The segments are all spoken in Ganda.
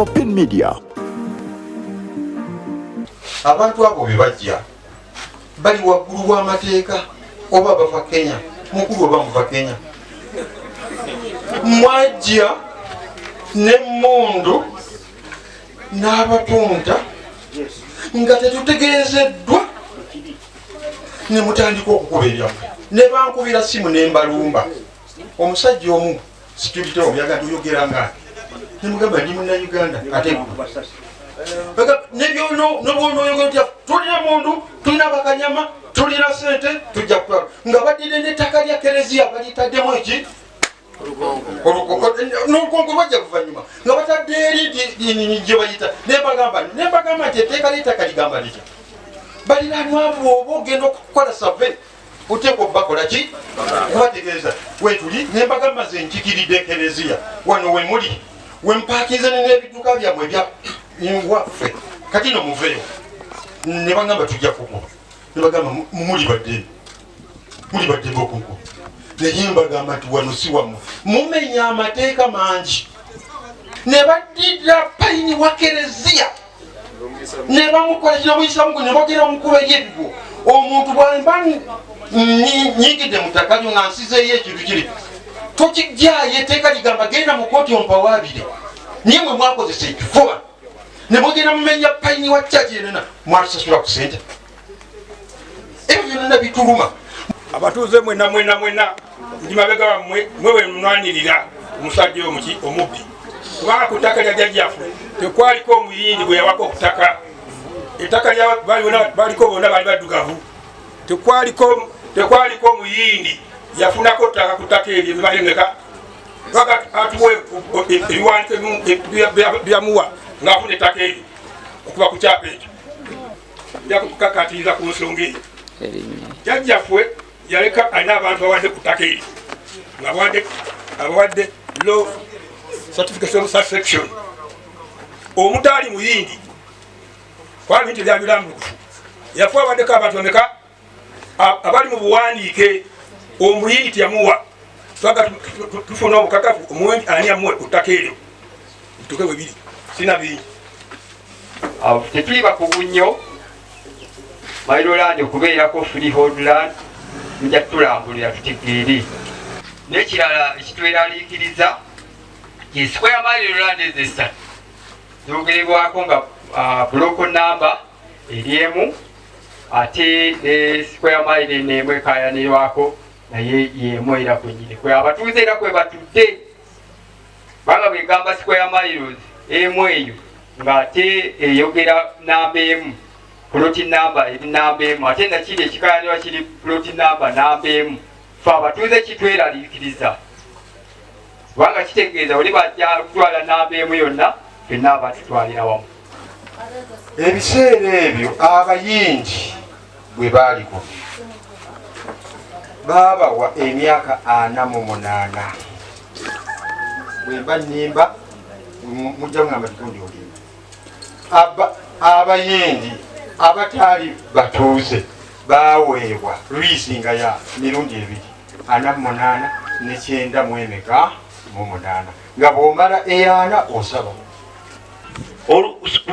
Popin Media. Abantu abo be bajja bali waggulu w'amateeka oba bava Kenya, mukulu oba muva Kenya, mwajja n'emmundu n'abapunta nga tetutegeezeddwa ne mutandika okukuba ebyammwe ne bankubira simu ne mbalumba. Omusajja omu security omuyaga nti oyogera nga nemugamba ndi Munnayuganda, ate nebyonoyogera otya? Tulina mundu, tulina bakanyama, tulina sente, tujja kutwala nga badire n'ettaka lya Kereziya balitaddemu eki n'olukongo lwajja luvanyuma nga batadde eri gye bayita. Nembagamba nti etteeka ly'ettaka ligamba litya? Baliranwa bwoba ogenda okukola survey, oteekwa obakola ki? Kubategeeza wetuli. Nembagamba nze nkikiridde Ekereziya wano wemuli wempakinze n'ebidduka byammwe ebya waffe, kati no muveewo. Ne bagamba tujja kukuba. Ne bagamba muli baddembe, muli baddembe okunkuba, naye mbagamba nti wano si wammwe, mumenya amateeka mangi. Ne baddira payini wa Kereziya ne bamukola kino muyisamu ne bagera omukuba eri ebigwo. Omuntu bwemba nyingidde mu ttaka lyo nga nsizeeyo ekintu kiri, tokijjaayo. Etteeka ligamba genda mu kooti ompawaabire, naye mwe mwakozesa ekifuba ne mugenda mumenya payini wa kyaki yenena. Mwatusasula ku sente, ebyo byonna bituluma. Abatuuze mwena mwena mwena, ndi mabega wammwe. Mwe bwe munwanirira omusajja oyo muki omubbi, kubanga ku ttaka lya jjajjaffe tekwaliko Omuyindi bwe yawako ku ttaka. Ettaka baliko bonna bali baddugavu, tekwaliko Omuyindi yafunako ttaka ku ttaka eryo. Ebibalemeka atuwe ebiwandiiko byamuwa ng'afuna ettaka eryo okuva ku kyapa ekyo. Nja kukakatiriza ku nsonga eyo. Jjajjaffe yaleka alina abantu awadde ku ttaka eryo, nga abawadde law certification of succession omutaali Muyindi, kuba bintu ebyabirambulukufu. Yafe awaddeko abantu bameka abali mu buwandiike Omuyindi teyamuwa? Twaga tufuna obukakafu Omuyindi ani yamuwa ku ttaka eryo, tuke bwe biri. Sina bingi. Tetuli bakugu nnyo mailo land okubeerako freehold land, mujja tutulambulira tutegeere. N'ekirala ekitweraliikiriza, square mile land ezo esatu zogerebwako nga block number eri emu, ate ne square mile eno emu ekayanirwako naye yemu era kwenyini kwe abatuuze era kwe batudde, kubanga bwegamba square miles emu eyo ng'ate eyogera namba emu, plot number eri namba emu, ate nakiri ekikayanirwa kiri plot number namba emu. Fe abatuuze kitweraliikiriza, kubanga kitegeeza oli bajja kutwala namba emu yonna, fenna abatutwalira wamu. Ebiseera ebyo Abayindi bwe baaliko baabawa emyaka 48. Bwe mba nnimba mujja mugamba tigundi olimba. Abayindi abataali batuuze baweebwa lease nga ya mirundi ebiri, 48 ne kyenda mu emeka mu munaana, nga bw'omala eyana osaba.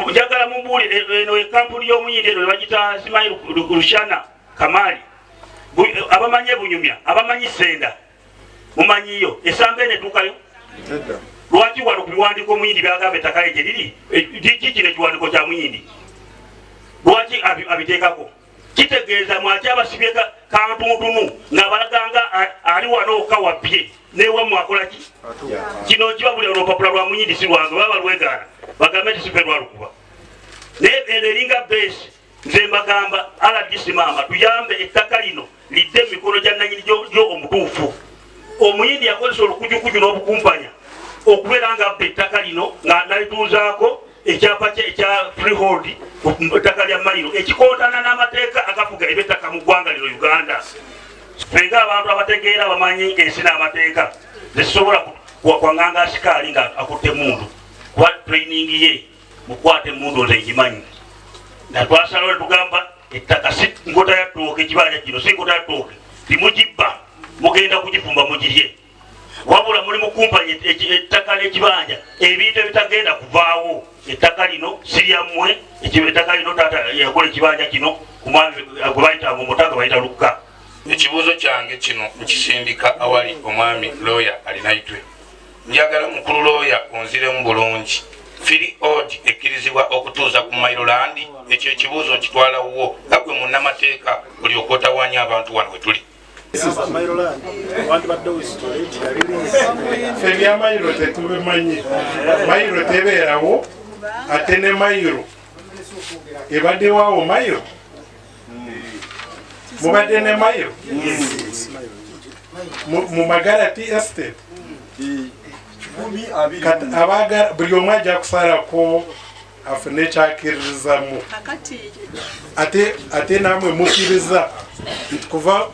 Njagala mumbuulire, eno ekampuni y'Omuyindi eno bagita simanyi Lushana Kamali. Abamanyi ebunyumya, abamanyi Senda, mumanyiyo esamba eno etuukayo? Lwaki wano ku biwandiiko Omuyindi byagamba ettaka lye gye liri? Kikino ekiwandiiko kya Muyindi, lwaki abiteekako? Kitegeeza mwaki abasibye kantuntunu ng'abalaganga ali wano okka wabbye newammwe akola ki? Kino kiba buli olupapula lwa Muyindi, si lwange. Baba balwegaana bagambe nti sife lwalukuba, naye eno eringa base. Nze mbagamba, RDC maama, tuyambe ettaka lino lidde mu mikono gya nanyini gyo omutuufu. Omuyindi yakozesa olukujukuju n'obukumpanya okubeera nga abba ettaka lino nga nalituuzaako ekyapa kye ekya freehold ku ttaka lya mayiro, ekikontana n'amateeka agafuga ebyettaka mu ggwanga lino Uganda. Ffe ng'abantu abategeera, bamanyi ensi n'amateeka, tetusobola kwaŋŋanga asikaali nga akutte mundu, kuba training ye mukwata emundu nze ngimanyi. Nga twasalawo netugamba ettaka si nkota ya ttooke, ekibanja kino si nkota ya ttooke, timugibba, mugenda kugifumba mugirye, wabula muli mu Okukumpanya ettaka n'ekibanja, ebintu ebitagenda kuvaawo. Ettaka lino si lyammwe, ettaka lino taata yakola ekibanja kino ku mwami gwe bayitanga omutanga, bayita Lukka. Ekibuuzo kyange kino nkisindika awali omwami looya Alinaitwe. Njagala mukulu looya onziremu bulungi. Freehold ekkirizibwa okutuuza ku mailo land? Ekyo ekibuuzo nkitwala wo nga gwe munnamateeka, olyoka otawaanya abantu wano we tuli. Ffe bya mayiro tetubimanyi. Mayiro tebeerawo, ate ne mayiro ebaddewawo. Mayiro mubadde ne mayiro mu Magara Tea Estate. Kati abaagala, buli omu ajja kusalako afune ekyakkiririzamu. Ate namwe mukkiriza nti kuva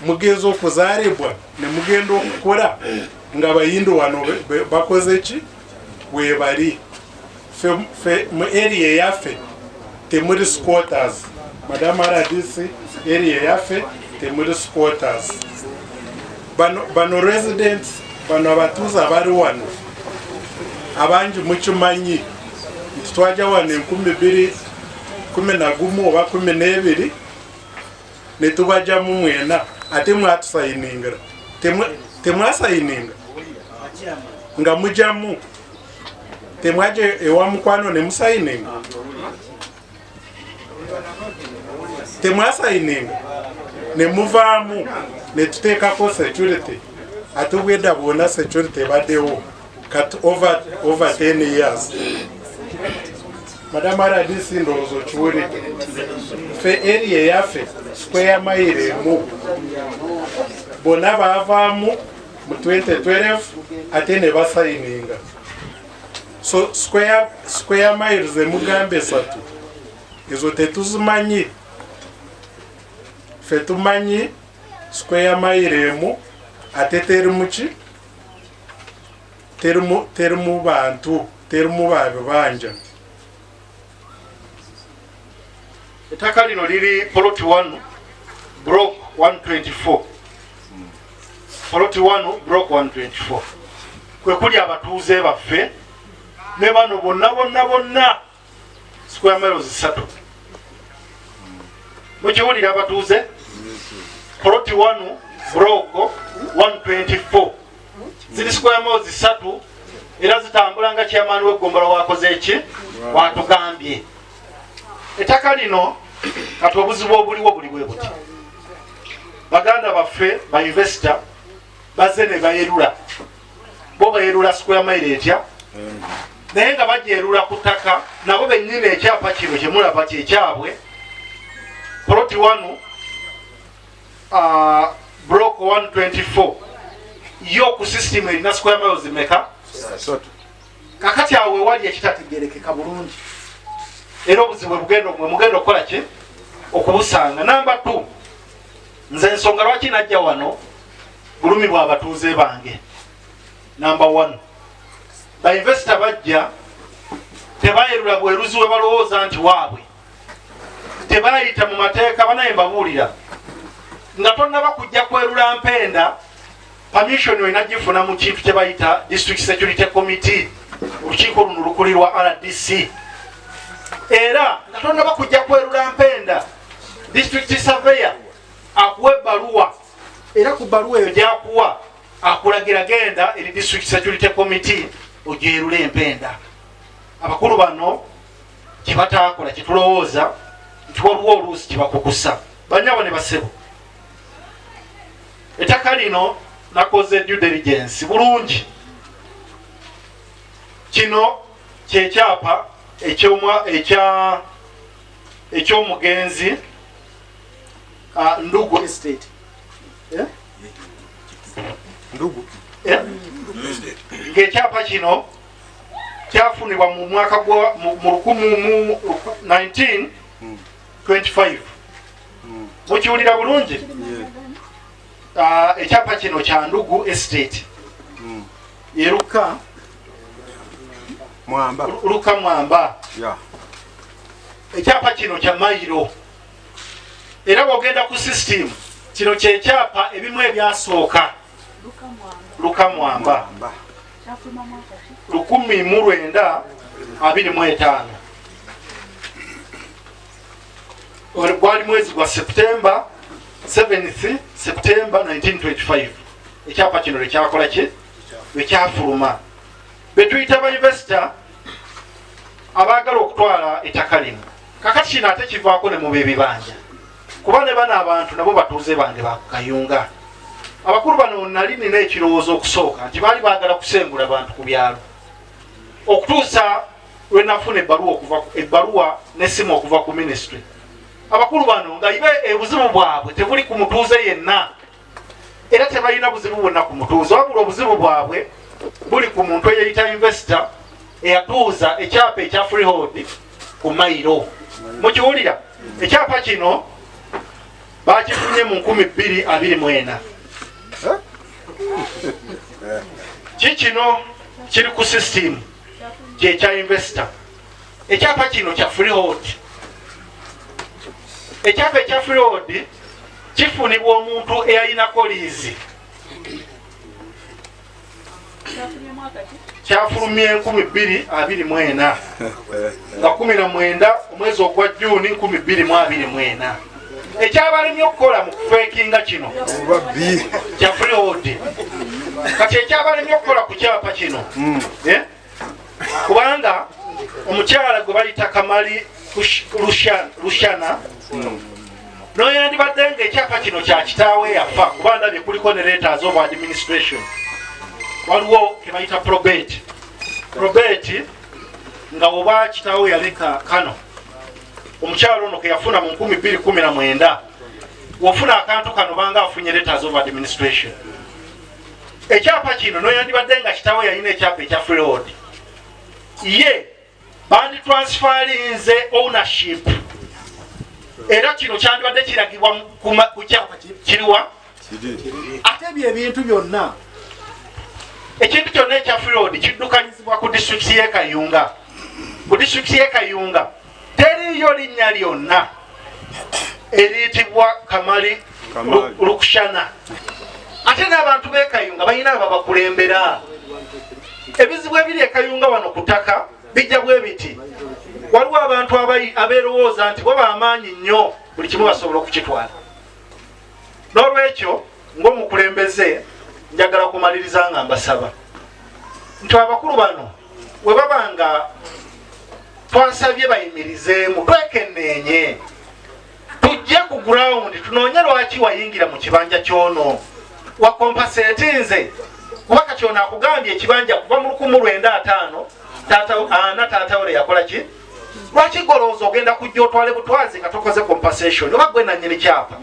mugenza okuzaalibwa ne mugenda okukula nga Bayindi wano bakoze ki webali. Fe mu area eyaffe temuli squatters. Madam RDC, area eyaffe temuli squatters. Bano residents bano, abatuuze abali wano abangi, mukimanyi nti twajja wano 2011 oba 12 netubajjamu mwena, ate mwatusayiningira. Temwasayininga nga mujjamu? Temwaje ewa mukwano nemusayininga? Temwasayininga nemuvaamu netuteekako security? Ate obwedda bwona security ebaddewo kati over 10 years. Madam RDC, ndowooza okiwulidde. Fe area eyaffe square mile emu, bonna baavaamu mu 2012 ate ne basayininga. So square miles emugamba esatu ezo tetuzimanyi. Fe tumanyi square mile emu, ate teri muki, terimu bantu, terimu babibanja. Ettaka lino liri plot 1 block 124, plot 1 block 124, kwe kuli abatuuze baffe ne bano bonna bonna bonna, square miles 3. Mukiwulira abatuuze? Plot 1 block 124 ziri square miles 3, era zitambula nga chairman w'eggombolola wakoze eki watugambye. Ettaka lino kati obuzibu obuliwo buli bwe buti: baganda baffe ba investor bazze ne bayerula, bo bayerula square mile etya? Naye nga bagyerula ku ttaka nabo bennyini. Ekyapa kino kyemulaba kyekyabwe, plot 1 block 124. Yo ku system erina square miles meka? Kakati awo wewali ekitategerekeka bulungi, era obuzibu bwe mugenda okukola ki okubusanga. Namba 2, nze ensonga lwaki najja wano, bulumi bwa batuuze bange. Namba 1, ba investor bajja tebayerula bweruzi we balowooza nti waabwe, tebayita mu mateeka. Banaye mbabuulira, nga tonnaba kujja kwerula mpenda, permission olina gifuna mu kintu kye bayita District Security Committee. Olukiiko luno lukulirwa RDC. Era nga tonnaba kujja kwerula mpenda, district surveyor akuwa ebbaluwa, era ku bbaluwa eyo gyakuwa akulagira genda eri District Security Committee ogyerule empenda. Abakulu bano kyebatakola, kyetulowooza nti waliwo oluusi kyebakukusa. Banyabo ne basebo, ettaka lino nakoze due diligence bulungi. Kino kyekyapa ekyomugenzi Ndugu Estate, eh? Ndugu. Eh? Ng'ekyapa kino kyafunibwa mu mwaka gwa mu 1925. Mukiwulira bulungi? Ekyapa kino kya Ndugu Estate eruka Mwamba. Luka Mwamba. Ekyapa kino kya mayiro, era bwogenda ku system, kino kyekyapa ebimu ebyasooka Luka Mwamba. 1925. Gwali mwezi gwa September 7th September 1925 ekyapa kino lwekyakola ki, lwekyafuluma. Betuyita ba investor abaagala okutwala ettaka lino. Kakati kino ate kivaako ne mu b'ebibanja, kuba ne bano abantu nabo batuuze bange bakayunga. Abakulu bano nali nina ekirowoozo okusooka nti baali baagala kusengula bantu ku byalo, okutuusa lwe nafuna ebbaluwa n'essimu okuva ku ministry. Abakulu bano nga ibe obuzibu bwabwe tebuli ku mutuuze yenna, era tebalina buzibu bwonna ku mutuuze, wabula obuzibu bwabwe buli ku muntu eyeyita investor eyatuuza ekyapa ekya freehold ku mayiro. Mukiwulira? Ekyapa kino bakifunye mu 2024. Kikino kiri ku system kyekya investor. Ekyapa kino kya freehold. Ekyapa ekya freehold kifunibwa omuntu eyalinako liizi. Kyafulumye 2024 nga 19 omwezi ogwa Juni 2024. Ekyabalemye okukola mu kufeekinga kino kya freehold. Kati ekyabalemye okukola ku kyapa kino, kubanga omukyala gwe bayita Kamali Lushana noyandibadde nga ekyapa kino kya kitaawe yafa, kuba ndabye kuliko ne letters of administration. Waliwo ke bayita probate. Probate nga oba kitaawe yaleka kano omukyalo ono ke yafuna mu 2019, wofuna akantu kano banga afunye letters of administration. Ekyapa kino noyandibadde nga kitaawe yalina ekyapa ekya freehold, ye banditransferrinze ownership, era kino kyandibadde kiragibwa ku kyapa kiriwa. Ate ebyo ebintu byonna, ekintu kyonna ekya freehold kiddukanyizibwa ku disitulikiti y'e Kayunga. Ku disitulikiti y'e Kayunga teriiyo linnya lyonna eriyitibwa Kamali Lukushana. Ate n'abantu b'e Kayunga balina ababakulembera. Ebizibu ebiri e Kayunga wano ku ttaka bijja bwe biti. Waliwo abantu abeerowooza nti bo bamaanyi nnyo, buli kimu basobola okukitwala. N'olwekyo ng'omukulembeze njagala kumaliriza nga mbasaba nti abakulu bano we baba nga twasabye bayimirizeemu, twekenneenye, tujje ku ground tunoonye lwaki wayingira mu kibanja kyono, wakompasetinze, kuba kati ono akugambye ekibanja kuva mu 1950 ana taata we yakola ki? Lwaki golowooza ogenda kujja otwale butwazi nga tokoze compensation? Oba gwe nanyini kyapa,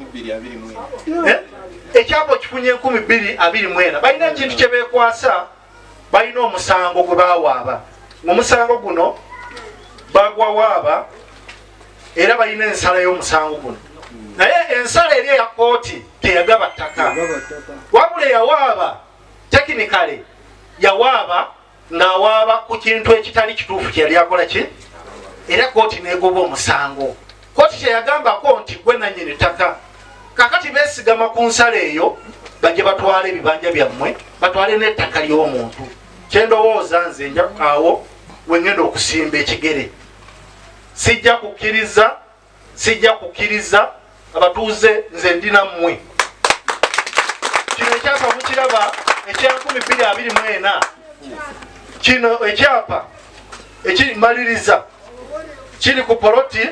ekyapa okifunye 2024. Balina ekintu kye beekwasa, balina omusango gwe bawaaba. Omusango guno bagwawaaba era balina ensala y'omusango guno, naye ensala eri eya kooti teyagaba ttaka, wabula eyawaaba technically yawaaba ng'awaaba ku kintu ekitali kituufu kyeyali akola ki, era kooti negoba omusango. Kooti kyeyagambako nti gwe nanyini ttaka. Kakati beesigama ku nsala eyo bajje batwale ebibanja byammwe, batwale n'ettaka ly'omuntu. Kyendowooza nze nja awo wengenda okusimba ekigere. Sijja kukkiriza, sijja kukkiriza. Abatuuze, nze ndi nammwe. Kino ekyapa mukiraba ekya 2024. Kino ekyapa ekimaliriza kiri ku poloti.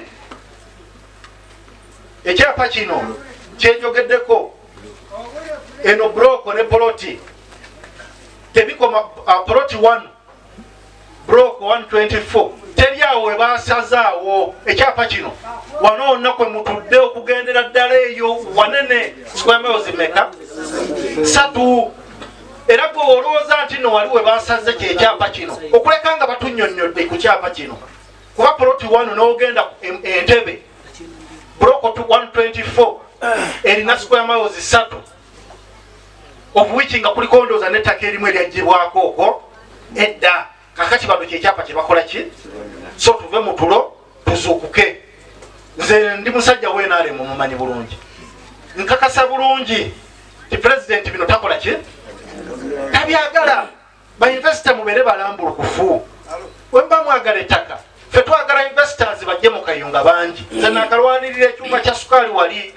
Ekyapa kino kyenjogeddeko, eno block ne poloti tebikoma. Poloti 1 block 124 teri awo webasazaawo. Ekyapa kino wano wonna kwe mutudde okugendera ddala eyo wanene, square miles meka? 3. Era gwe olowooza nti no wali we basaze kyekyapa kino, okuleka nga batunyonnyodde ku kyapa kino, kuba poloti 1 n'ogenda Entebe, block 124 erina square miles 3, of which nga kuliko ndooza n'ettaka erimu eryaggyibwako okwo edda. Kakati bano kyekyapa kyebakola ki? So tuve mu tulo tuzuukuke. Nze ndi musajja w'NRM, mumanyi bulungi, nkakasa bulungi ti pulezidenti bino takola ki, tabyagala. Ba investor mubeere balambulukufu. Bwe muba mwagala ettaka, ffe twagala investors bajje mu Kayunga bangi. Nze nakalwanirira ekyuma kya sukaali wali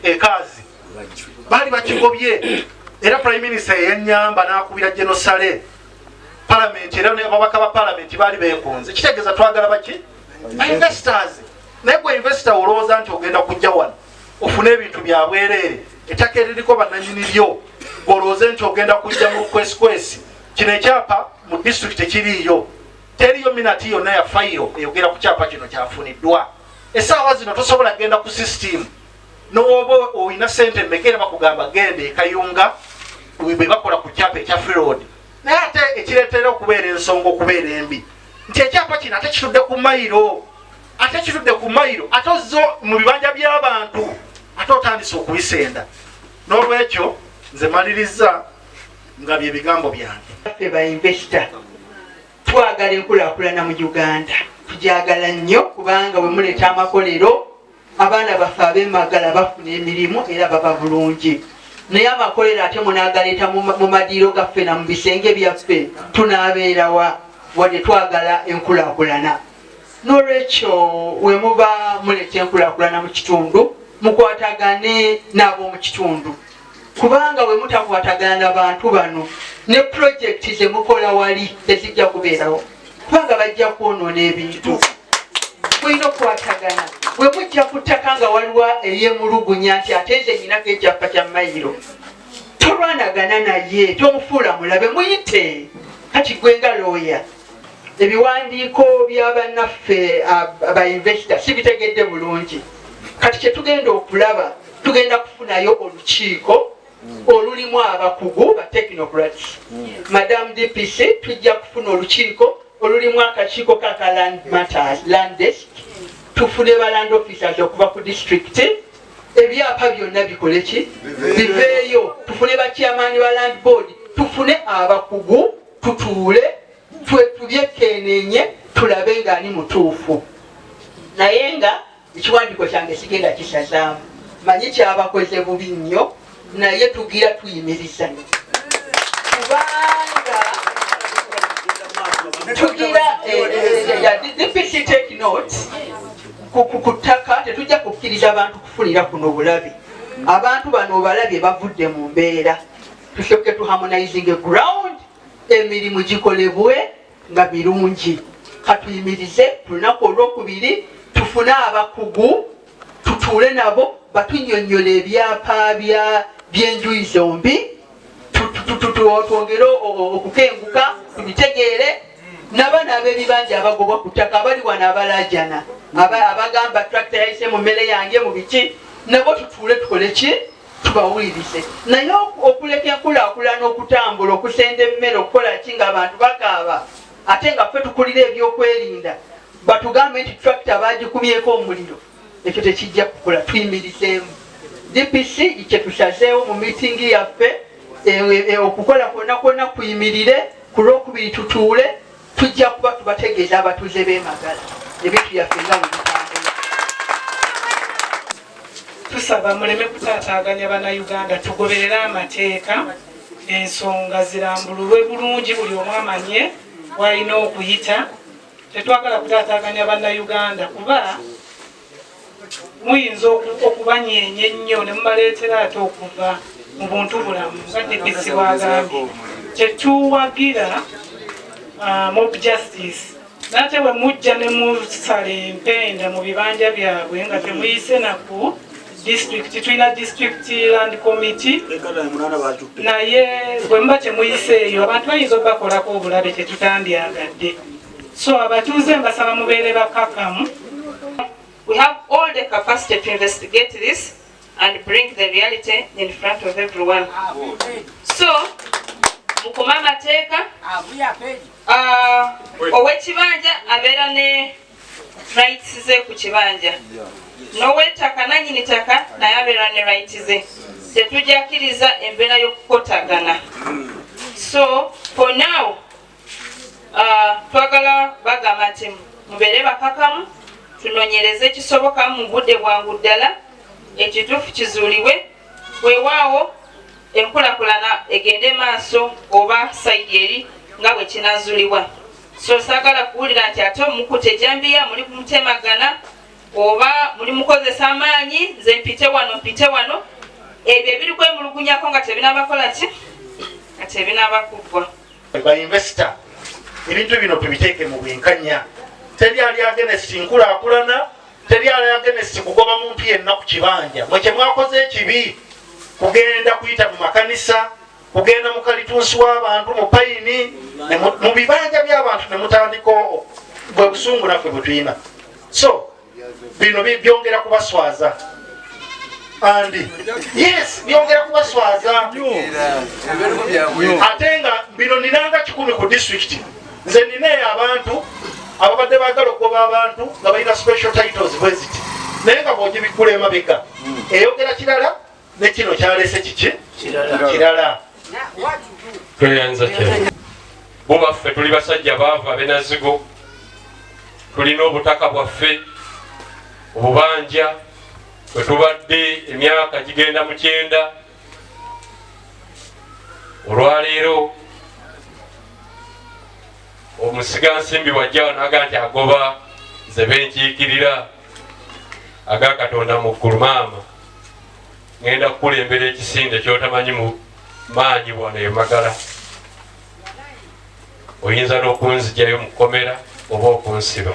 ekaazi baali bakigobye, era Prime Minister yenyamba n'akubira genosale palamenti, era ababaka ba palamenti baali beekunze. Kitegeeza twagala baki? Investors. Naye gwe investor olowooza nti ogenda kujja wano ofune ebintu bya bwereere, ettaka eririko bannanyini lyo, olowooze nti ogenda kujja mu lukwesikwesi. Kino ekyapa mu disitulikiti tekiriiyo, teriyo minute yonna ya fayiro eyogera ku kyapa kino kyafuniddwa. Essaawa zino tosobola kugenda ku system nowoba olina sente mmeka, era bakugamba genda ekayunga bwe bakola ku kyapa ekya freehold. Naye ate ekireetera okubeera ensonga okubeera embi nti ekyapa kino ate kitudde ku mayiro, ate kitudde ku mayiro, ate ozzo mu bibanja by'abantu, ate otandise okubisenda. N'olwekyo nze maliriza nga bye bigambo byange. Ffe ba investor twagala enkulaakulana mu Uganda, tujagala nnyo, kubanga bwe muleeta amakolero, abaana baffe ab'emagala bafuna emirimu era baba bulungi. Naye amakolero ate munaagaleeta mu madiiro gaffe na mu bisenge byaffe, tunaabeerawa wadde twagala enkulaakulana? N'olwekyo we muba muleeta enkulaakulana mu kitundu, mukwatagane n'ab'omu kitundu, kubanga bwe mutakwatagana na bantu bano, ne pulojekiti zemukola wali tezijja kubeerawo, kubanga bajja kwonoona ebintu. Mulina okukwatagana. Bwe mujja ku ttaka nga waliwo eyemulugunya nti ate nze nyinako ekyapa kya mayiro, tolwanagana naye, tomufuula mulabe, muyite. Kati gwe nga looya, ebiwandiiko byabannaffe ba investor sibitegedde bulungi. Kati kyetugenda okulaba, tugenda kufunayo olukiiko olulimu abakugu ba technocrats. Madam DPC, tujja kufuna olukiiko olulimu akakiiko kaka land matters, land desk, tufune ba land officers okuva ku district, ebyapa byonna bikole ki? Biveeyo. Tufune bachairman ba land board, tufune abakugu, tutuule tubyekenenye, tulabe nga ani mutuufu. Naye nga ekiwandiiko kyange sigenda kisazaamu, manyi kyabakoze bubi nnyo, naye tugira tuyimiriza, kubanga tugira DPC, take note. Ku ttaka tetujja kukkiriza abantu kufunira kuno bulabe. Abantu bano obalabye bavudde mu mbeera. Tusooke tuharmonizing ground, emirimu gikolebwe nga mirungi. Katuyimirize ku lunaku olwokubiri, tufune abakugu, tutuule nabo batunyonyola ebyapa byenjuyi zombi, twongere okukenguka tubitegeere. N'abaana ab'ebibanja abagobwa ku ttaka abali wano abalajana, abagamba tractor yayise mu mmere yange mu biki, nabo tutuule tukole ki? Tubawulirize. Naye okuleka enkulaakulana okutambula, okusenda emmere, okukola ki, ng'abantu bakaaba, ate nga ffe tukulira ebyokwerinda, batugambe nti tractor bagikumyeko omuliro, ekyo tekijja kukola. Tuyimirizeemu. DPC, kyetusazeewo mu meeting yaffe, okukola kwonna kwonna kuyimirire. Ku lwokubiri tutuule, tujja kuba tubategeeza abatuuze b'emagala ebintu byaffe nga bwe bitambula. Tusaba muleme kutaataaganya Bannayuganda, tugoberere amateeka, ensonga zirambululwe bulungi, buli omu amanye walina okuyita. Tetwagala kutaataaganya Bannayuganda, kuba muyinza okubanyeenya ennyo ne mubaleetera ate okuva mu buntu bulamu. Nga DPC bwagambye, tetuwagira mob justice. Nate bwe mujja ne musala empenda mu bibanja byabwe nga temuyise naku district, tulina district land committee, naye bwe muba temuyiseeyo, abantu bayinza obakolako obulabe tetutandyagadde. So abatuuze mbasaba mubeere bakakamu. We have all the capacity to investigate this and bring the reality in front of everyone. So, mukume amateeka, ow'ekibanja abeera ne rights ze ku kibanja, n'ow'ettaka nanyini ttaka naye abeera ne rights ze. Tetujja kkiriza embeera y'okukotagana. So, for now, twagala bagamba nti mubeere bakakamu, tunonyereze ekisoboka mu budde bwangu ddala, ekituufu kizuulibwe. Weewaawo. Enkulakulana egende maaso oba side eri nga bwe kinazulibwa. So saagala kuwulira nti ate omukuta ejambiya muli kumutemagana oba muli mukozesa amaanyi, nze mpite wano mpite wano, ebyo ebiri kwemulugunyako nga tebinabakola ki, nga tebinabakuggwa. Ba investor, ebintu bino tubiteeke mu bwenkanya. Teri ali against nkulaakulana, teri ali against kugoba muntu yenna ku kibanja. Mwe kyemwakoze ekibi kugenda kuyita mu makanisa, kugenda mu kalitunsi w'abantu, mu payini, mu bibanja by'abantu ne mutandika bwe busungu naffe bwe tulina. So bino byongera kubaswaza. Andi yes, byongera kubaswaza. Ate nga bino ninanga 1,000 ku disitulikiti. Nze ninayo abantu ababadde baagala okugoba abantu nga balina special titles bwe ziti, naye nga bw'ogibikula emabega eyogera kirala, ne kino kyalese kiki kirala. Tweyanza kye bo baffe tuli basajja baavu abenazigo, tulina obutaka bwaffe obubanja bwe tubadde emyaka gigenda mu 90. Olwaleero omusigansimbi wajja naga nti agoba nze benkiikirira aga Katonda mu ggulu. Maama, ngenda kukulembera ekisinde kyotamanyi mu maanyi wano emagala, oyinza n'okunzigyayo mu kkomera oba okunsiba.